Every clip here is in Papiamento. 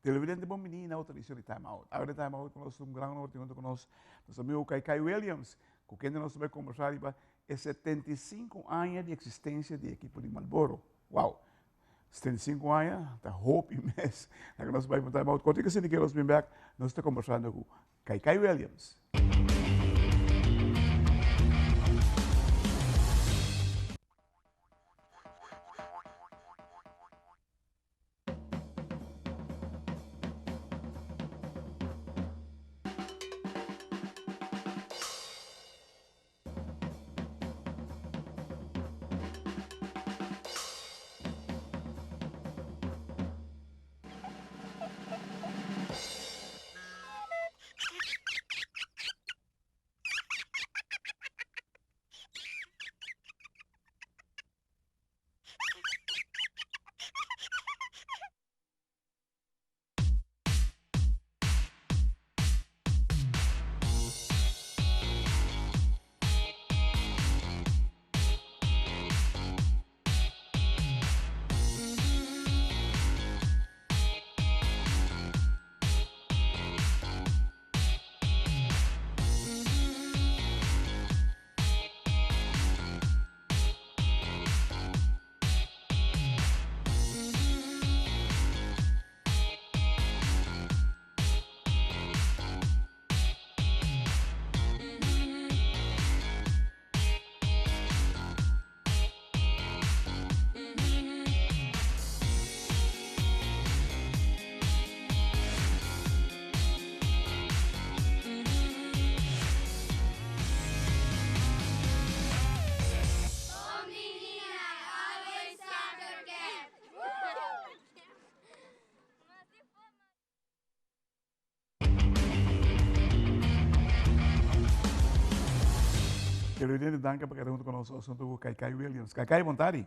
Televidente bon bini na otro edicion di Time Out. Awe den Time Out ku nos un gran honor tin hunto ku nos nos amigo Kai Kai Williams ku kende nos ta bai kombersá riba e 75 aña di eksistensia di ekipo di Marlboro. Wow! 75 aña ta hopi mes. Laga nos bai pa Time Out. Kote ku sinti ke nos bin bek nos ta kombersando ku Kai Kai Williams. Televidente danki pa keda hunto ku nos asunto ku Kaikai Williams. Kaikai bon tardi.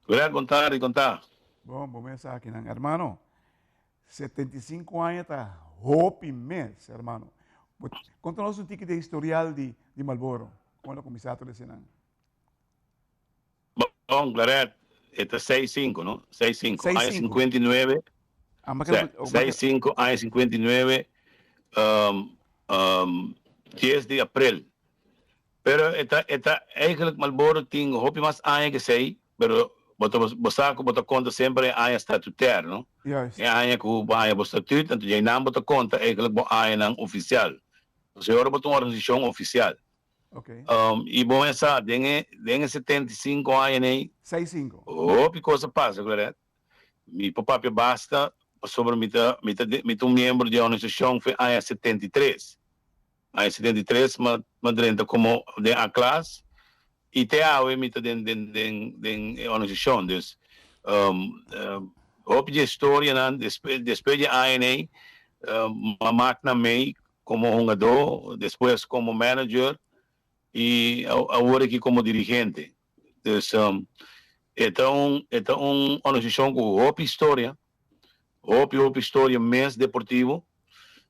Goedendag, bon tardi, kon ta? Bon, bon mes akinan. Hermano, 75 aña ta hopi mes, hermano. Konta nos un tiki de historial di, di Marlboro. Kon a kuminsá tur esenan? Bon, Claret, e ta 6-5, no? 6-5. Aña 59. 6-5, aña 59, um, um, 10 di april. Pero e ta, e ta eigenlijk Marlboro tin hopi mas aña que sei, pero bo ta, bo sa ku bo ta konta semper e aña statutair, no? Juist. E aña ku bo haña bo statuut, anto djei nan bo ta konta eigenlijk bo añanan ofisial. Pasobra ora bo ta un organisashon ofisial. Okay. I bo mes sa, den e, den e 75 aña ei, Seis sinku. hopi kos a pasa, Claret. Mi por papia basta, pasobra mi ta, mi ta, mi ta un miembro di e organisashon for e aña 73. Aña 73 mi a, mi a drenta komo den A klas, i te awe mi ta den, den, den, den e organisashon. Dus, hopi di e storianan despues, despues di e aña ei, mi a mak nan mei Como hungadó, despues como manager y awor aki como dirigente. Dus e ta un e ta un organisacion cu hopi historia, hopi hopi historia mes deportivo.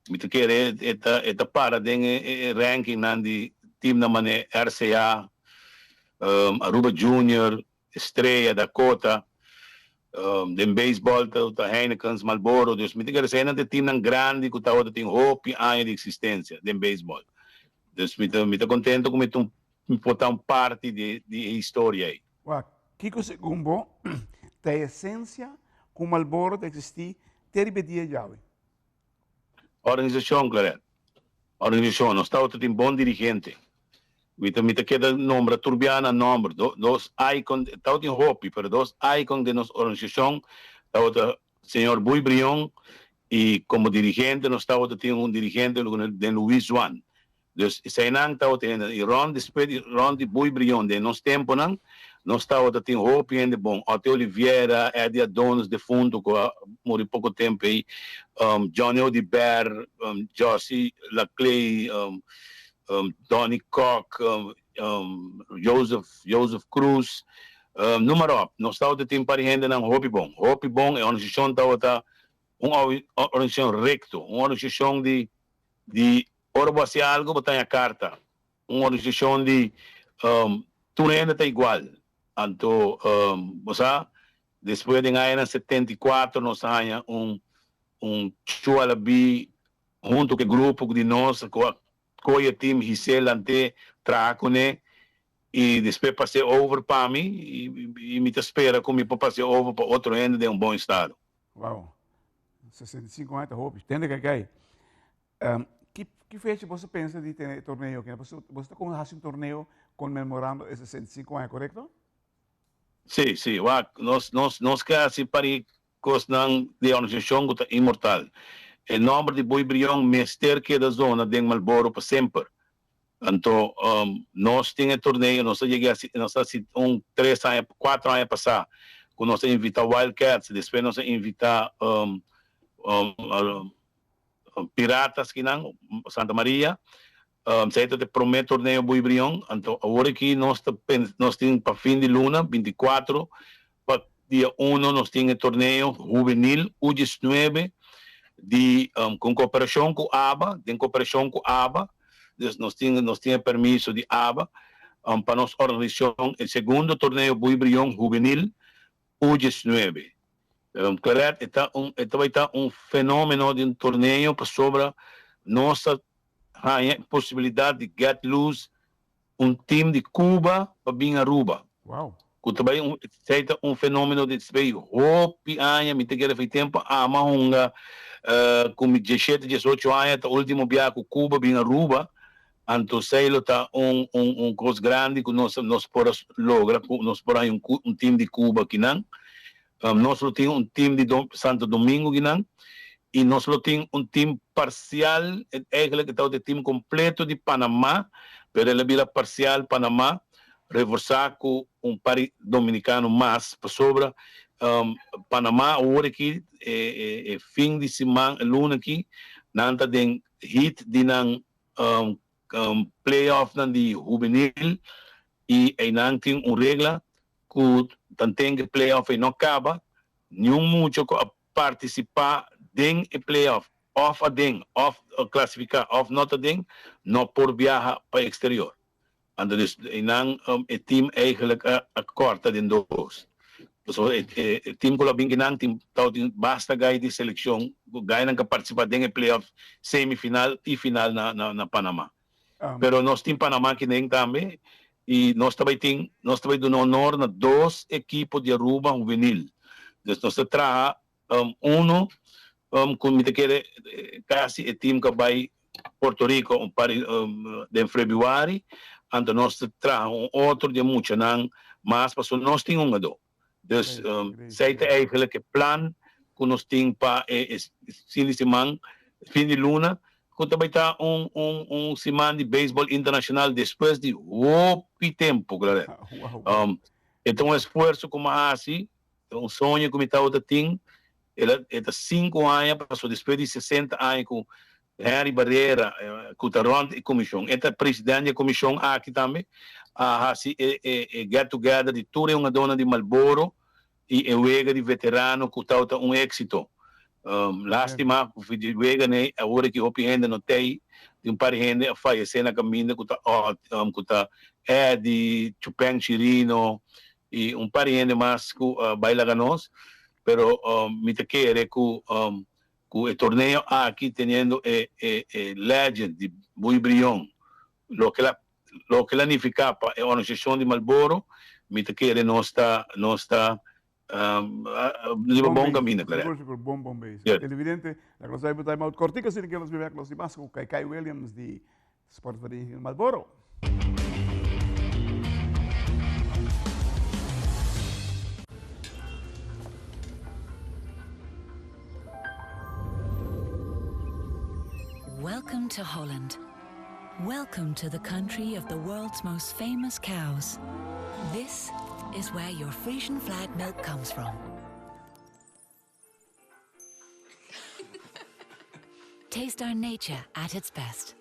Mi ta kere e ta e ta para den e rankingnan di teamnan mane RCA, Aruba Junior, Estrella, Dakota, den beisbòl ta Heinekens, Marlboro, dus mi ta kere esei nan ta e teamnan grandi ku tabata tin hopi aña di eksistensia den beisbòl. Dus mi ta mi ta kontento ku mi ta un mi por ta un parti di di e historia ei. Wak, kiko segun bo ta e esensia ku Marlboro ta eksistí te riba e dia djawe? Organisashon, Claret. Organisashon. Nos tabata tin bon dirigente. Mi ta mi ta keda nombra tur bia nan nomber. Do dos icon, tabatin hopi, pero dos icon den nos organisashon tabata señor Buy Brion y como dirigente nos tabata tin un dirigente den Luis Juan. Dus eseinan tabata hende i rond despues di rond di Boy Brion den nos temponan nos tabata tin hopi hende bon, Otty Oliviera, Eddie Adonis defunto ku a muri poko tempo ei, Johnny Oduber, Jossy Laclay, Donny Kock, Joseph Joseph Cruz, noem maar op. Nos tabata tin par di hendenan hopi bon, hopi bon, e organisashon tabata un organisashon rekto, un organisashon di di Ora bo hasi algo bo ta haña karta. Un organisashon di tur hende ta igual. Anto bo sa, Despues den añanan 74 nos a haña un un Chualabi hunto ku e grupo di nos ku a kohe e team his'é lant'é traha kuné i despues pas'é over pa mi i mi ta spera ku mi por pas'é over pa otro hende den un bon estado. Wow, 65 aña ta hopi. Tende Kaikai, ki ki fecha boso pensa di tene e torneo aki? Boso ta kon hasi un torneo konmemorando e 65 aña, korekto? Sí, sí, wak, nos nos nos ke hasi pari kosnan di e organisashon ku ta inmortal. E nòmber di Boy Brion mester keda zona den Marlboro pa semper. Anto nos tin e torneo, nos a yega hasi, nos a hasi un tres aña, kuater aña pasá ku nos a invitá Wild Cats, despues nos a invitá Piratas kinan, Santa Maria. Esei ta e promé torneo Boy Brion. Anto awor aki nos ta nos tin pa fin di luna, 24 pa dia uno nos tin e torneo hubenil U 19 di con cooperacion cu aba, den cooperacion cu aba, dus nos tin nos tin e permiso di aba pa nos organisacion e segundo torneo Boy Brion hubenil U 19. Claret e ta un e ta bay ta un fenomeno di un torneo pasobra nos ta haña e posibilidad di get loose un team di Cuba pa bin Aruba. Wow. Cu ta bay un esey ta un fenomeno di esey hopi aña mi ta kere fey tempo ama hunga cu mi diesshete diesocho aña ta ultimo biaha cu Cuba bin Aruba anto esey lo ta un un un cos grandi cu nos nos por a logra cu nos por haña un un team di Cuba akinan. Nos lo tin un team di Santo Domingo akinan y nos lo tin un team parcial, eigenlijk e tabata e team completo di Panama, pero el a bira parcial Panama, reforsa cu un par di Dominicano mas, pasobra Panama awor aki e fin di siman, e luna aki, nan ta den heat di nan playoffnan di hubenil y eynan tin un regla cu tanten e playoff ey no caba, niun mucha cu a partisipá den e playoff òf aden òf klasifiká òf no ta den, no por biaha pa eksterior. Anto dus einan e team eigenlijk a kòrta den dos. Pasobra e team ku lo a bin kinan tin tabatin basta gai di selekshon, gainan ku a partisipá den e playoff semifinal i final na Panama. Pero nos tin Panama kinen tambe i nos ta bai tin nos ta bai duna honor na dos ekipo di Aruba hubenil. Dus nos ta traha uno ku mi ta kere kasi e team ku a bai Puerto Rico un par di den febrüari, anto nos ta traha un otro di e muchanan mas pasobra nos tin hungadó. Dus esei ta eigenlijk e plan ku nos tin pa e fin di siman, fin di luna, ku ta bai ta un un un siman di beisbòl internashonal despues di hopi tempu, Claret. E ta un esfuerso ku mi a hasi, ta un soño ku mi tabata tin, e ta sinku aña pasobra despues di sesenta aña ku Henry Barrera cu ta rond e comision, e ta president di e comision aki tambe, a haci e e get together di tur e hungadornan di Marlboro y e wega di veterano cu tabata un exito. Lastima cu di wega n'ey awor aki hopi hende no t'ey, tin un par di hende a fayece na caminda cu ta cu ta Eddie, Chupeng Chirino y un par di hende mas cu a bay laga nos, pero mi ta kere cu Ku e torneo aki teniendo e e e legend di Bui Brion, loke la loke la nifiká pa e organisashon di Marlboro, mi ta kere nos ta nos ta riba bon kaminda, Claret. Sigur sigur, bon bon bezig. Yes. Televidente, laga nos bai time out kortiko asina ke nos bin bek nos di mas ku Kaikai Williams di Sportvereniging Marlboro. Welcome to Holland. Welcome to the country of the world's most famous cows. This is where your Frisian flag milk comes from. Taste our nature at its best.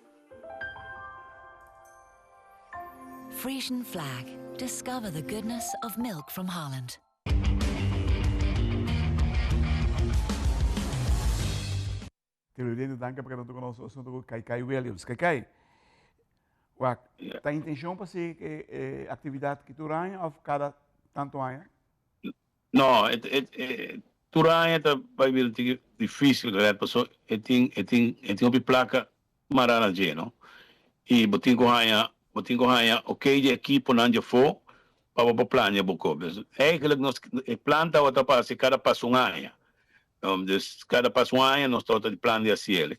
Frisian flag. Discover the goodness of milk from Holland. Televidente, danki pa keda ku nos asuntu ku Kaikai Williams. Kaikai, wak, ta intenshon pa sigui e aktividat ki tur aña òf kada tantu aña? No, e e e tur aña ta bai bira tiki difícil Gret paso e tin e tin e tin hopi placa mará na dje no y bo tin cu haña bo tin cu haña ok di equiponan dje afó pa bo por plania bo cos. Dus eigenlijk nos e plan tabata pa haci cada pas un aña dus cada pas un aña nos tabata di plan di haci el.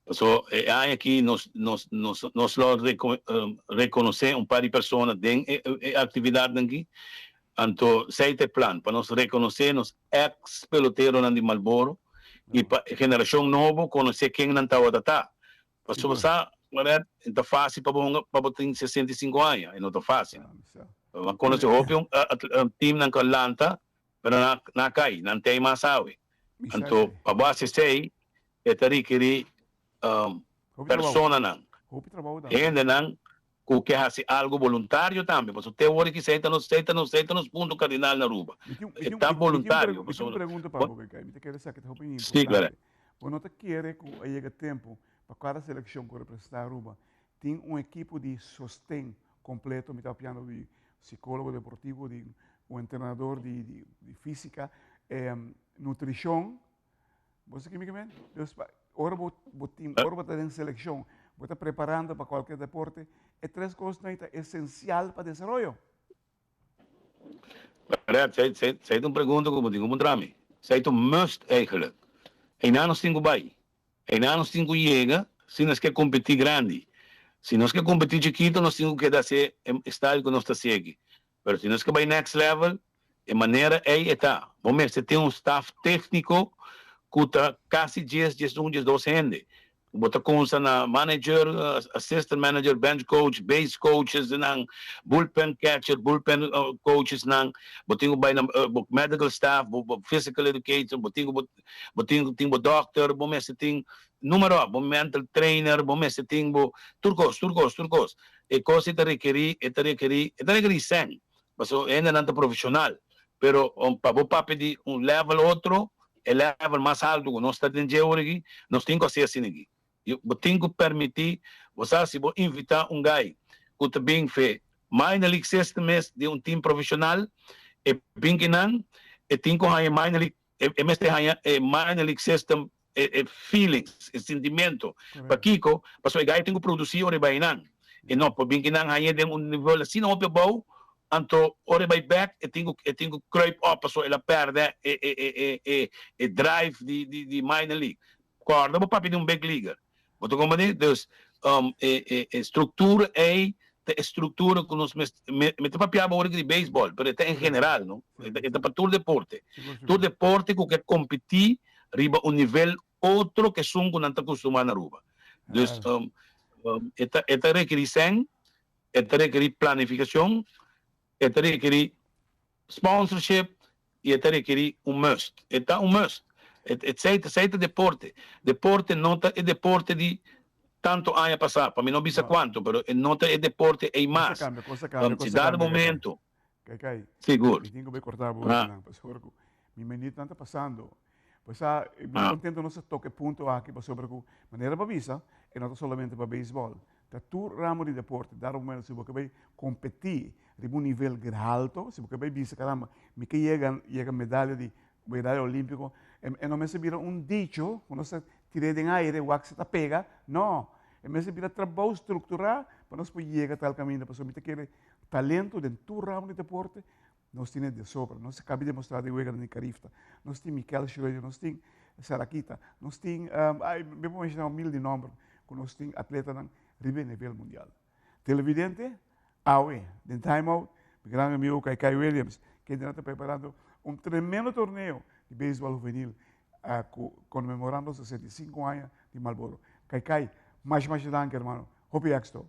Paso e aña aki nos nos nos nos lo rekonosé un par di persona den e e aktividatnan aki. Anto esei ta e plan, pa nos rekonosé nos eks peloteronan di Marlboro i pa e generashon nobo konosé ken nan tabata ta. Pasobra sa, Red, e ta fásil pa bo hunga pa bo tin 65 aña, e no ta fásil. Bo a konosé hopi teamnan ku a lanta, pero nan a kai, nan t'ei mas awe. Anto pa bo hasi esei, E ta rekerí personanan, hendenan ku ke hasi algu boluntario tambe, pasobra te ora ki esei ta nos, esei ta nos, esei ta nos punto kardinal na Aruba. E ta boluntario. Mi tin un pregunta pa bo, Kai. Mi ta kere sa ki ta hopi importante. Bo no ta kere ku a yega tempu pa kada selekshon ku representá Aruba tin un ekipo di sosten kompleto? Mi ta papiando di sikólogo deportivo, di un entrenador di físika, nutrishon. Bo sa kimi kimen? Dus pa ora bo bo tin ora bo ta den selekshon, bo ta preparando pa kualke deporte, e tres kosnan ta esensial pa desaroyo. Red, sei sei sei ta un pregunta ku bo tin ku puntra mi. Sei ta un must eigenlijk. Einan nos tin ku bai. Einan nos tin ku yega si nos ke kompetí grandi. Si nos ke kompetí chikito nos tin ku keda hasi e style ku nos ta hasi aki. Pero si nos ke bai next level, e manera ei e ta. Bo mester tin un staf tékniko ku ta kasi dies, diesun, diesdos hende. Bo ta kumsa na manager, assistant manager, bench coach, base coaches nan, bullpen catcher, bullpen coaches nan. Bo tin ku bai na bo medical staff, bo physical educator, bo tin ku bo tin ku tin bo dòkter, bo mester tin numero, bo mental trainer, bo mester tin bo tur kos, tur kos, tur kos. E kos ei ta rekerí, e ta rekerí, e ta rekerí sèn, pasobra e hendenan ta profeshonal. Pero pa bo papia di un level otro, e level mas haltu ku nos ta den dje ora aki, nos tin ku hasi asina aki. Bo tin ku permití, bo sa si bo invitá un gai ku ta bin fe minor league system mes di un team profeshonal, e bin kinan, e tin ku haña minor league, e mester haña e minor league system e e feelings, e sintimento. Pakiko? Pasobra e gai tin ku produsí ora e bai nan. E no por bin ki nan hañ'é den un nivel asina hopi abou, anto ora e bai bèk e tin ku e tin ku kruip òp pasobra el a pèrdè e e e e e e drive di di di minor league. Kòrda bo papia di un big leaguer. Bo ta komprendé? Dus e e e struktura ei ta e struktura ku nos mester mi mi ta papia bo ora di beisbòl, pero e ta en general no, e ta pa tur deporte. Tur deporte ku ke kompetí riba un nivel otro ku esun ku nan ta kustumá na Aruba. Dus e ta e ta rekerí sèn, e ta rekerí planifikashon, e ta rekerí sponsorship i e ta rekerí un must. E ta un must. Esei esei ta deporte. Deporte no ta e deporte di tanto aña pasá, pa mi no bisa kuantu, pero e no ta e deporte ei mas. Cosa cambia, cosa cambia, Si cosa dado cambia, momento. Kai Kai, Sigur. mi tin ku bai kortá bo nan, pasobra ku mi minuutnan ta pasando. Pues a, mi ta kontento nos a toka e punto aki pasobra ku manera bo a bisa, e no ta solamente pa beisbòl, Ta tur ramo di deporte, dado momento si bo ke bai kompetí riba un nivel halto, si bo ke bai bisa caramba mi ke yega yega medalha di medalha olímpiko, e no mester bira un dicho ku nos ta tir'é den aire wak si ta pega, no, e mester bira trabou strukturá pa nos por yega tal kaminda, pasobra mi ta kere talento den tur ramo di deporte nos tene de sobra, nos a kaba di demostrá den weganan di Carifta, nos tin Mikel Schroeder, nos tin Sarakita, nos tin, ay, mi por menshoná un mil di nòmber ku nos tin atletanan riba e nivel mundial. Televidente, awe den Time Out, mi gran amigo Kaikai Williams, kende ta preparando un tremendo torneo di beisbòl huvenil ku konmemorando 65 aña di Marlboro. Kaikai, masha masha danki hermano, hopi éxito.